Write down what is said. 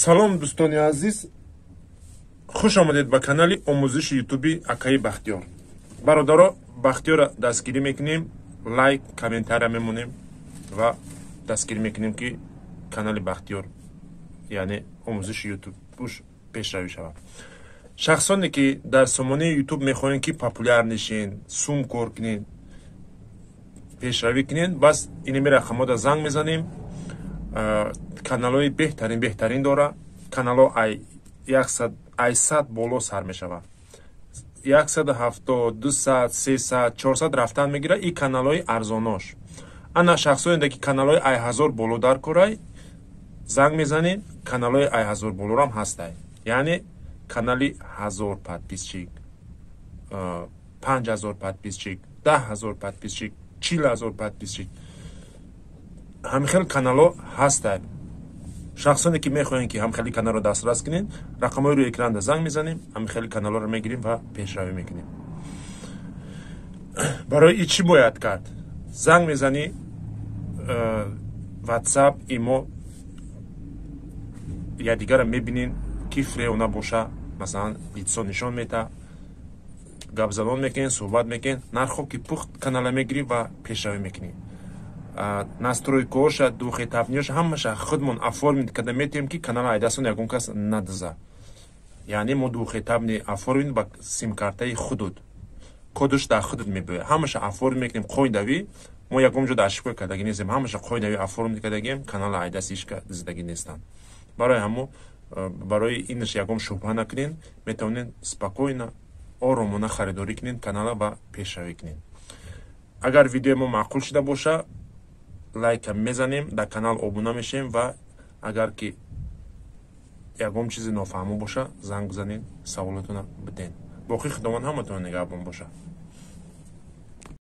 Салом, дӯстони азиз, хуш омадед ба канали омӯзиши Ютуби акаи Бахтиёр. Бародаро, Бахтиёрро дастгирӣ мекунем, лайк, комментария мемонем ва дастгирӣ мекунем, ки канали Бахтиёр, яъне омӯзиши Ютубуш, пешравӣ шавад. Шахсоне ки дар сомонаи Ютуб мехоҳем, ки популярный шен, сум кор кунед, пешравӣ кунед, бас инами рақамҳода занг мезанем. Каналҳои беҳтарин, беҳтарин дора. Каналҳо ай 100 боло сар мешавад, 170, 200, 300, 400 рафтан мегирад. И каналҳои арзонош. Ана шахсоне ки каналҳои ай 1000 боло дар корай, занг мезанем. Каналҳои ай 1000 болорам ҳастай, яъне канали 1000 подписчик, 5000 подписчик, 10 000 подписчик, 40 000 подписчик, ҳамихел каналҳо ҳастай. Шахсоне ки мехоҳем, ки ҳамхели каналро дастрас кунед, рақамҳои рӯи экранда занг мезанем, ҳамихели каналҳоро мегирем ва пешравӣ мекунем. Барои и чӣ бояд кард? Занг мезанӣ, WhatsApp, имо, якдигарро мебинен, ки фрео набоша. Масалан, лицо нишон мета, гапзанон мекунен, суҳбат мекунен. Нархо ки пухт, канала мегирӣ ва пешравӣ мекунӣ. Настройкаоша, двухэтапный оша, ҳамаша худмон оформить карда метиҳем, ки канала айдасон ягон кас надиза. Яъне мо двухэтапный оформить ба симкартаи худуд, кодуш дар худуд мебояд. Ҳамаша оформить мекунем қоидавӣ. Мо ягон ҷо ошибка кардагӣ нестем, ҳамаша қоидавӣ оформить кардагием. Канала айдаст ҳичка дизидагӣ нестанд. Барои ҳамо, барои инаш ягон шубҳа накунен, метавонед спокойно, оромона харидорӣ кунед канала ва пешравӣ кунед. Агар видеои мо маъқул шуда боша, лайка мезанем, дар канал обуна мешавем ва агар ки ягон чизи нофаҳмо боша, занг бизанед, саволотона биден. Боқӣ Худованд ҳаматона нигаҳбон боша.